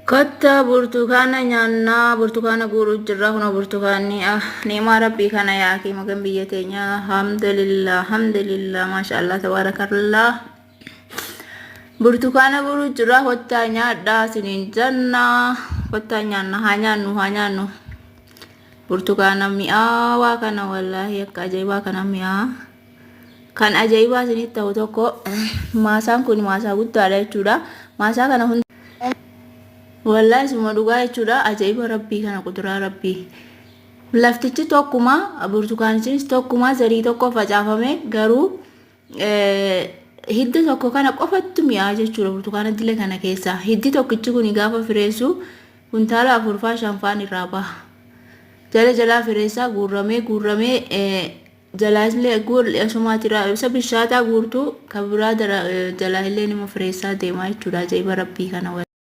Kottaa burtukaana nyaannaa, burtukaana guuruu jirra. Kunoo burtukaanni ah ni'maa rabbii kana yaakii magan biyya teenya, alhamdulillah, alhamdulillah, maasha Allah, tabaarakallah. Burtukaana guuruu jirra, kottaa nyaadhaa isiniin jannaa. Kottaa nyaanna, haa nyaannu, haa nyaannu. Burtukaana mi'aawaa kana, wallaahi akka ajaa'ibaa kana mi'aa. Kan ajaa'ibaa isinitti ta'u tokko, maasaan kun maasaa guddaadha jechuudha. Maasaa kana hunda wallaahi suma dhugaa jechuudha. Ajaa'iba rabbii kana, quduraa rabbii. Laftichi tokkuma, burtukaanichis tokkuma, zarii tokko facaafame, garuu hidda tokko kana qofattu mi'aa jechuudha burtukaana dila kana keessa. Hiddi tokkichi kun gaafa fireessu kuntaala afurfaa shanfaan irraa baha. Jala jalaa fireessaa guurramee guurramee jalaa illee asumaatira isa bishaataa guurtuu kan biraa jalaa illee nima fireessaa deemaa jechuudha. Ajaa'iba rabbii kana.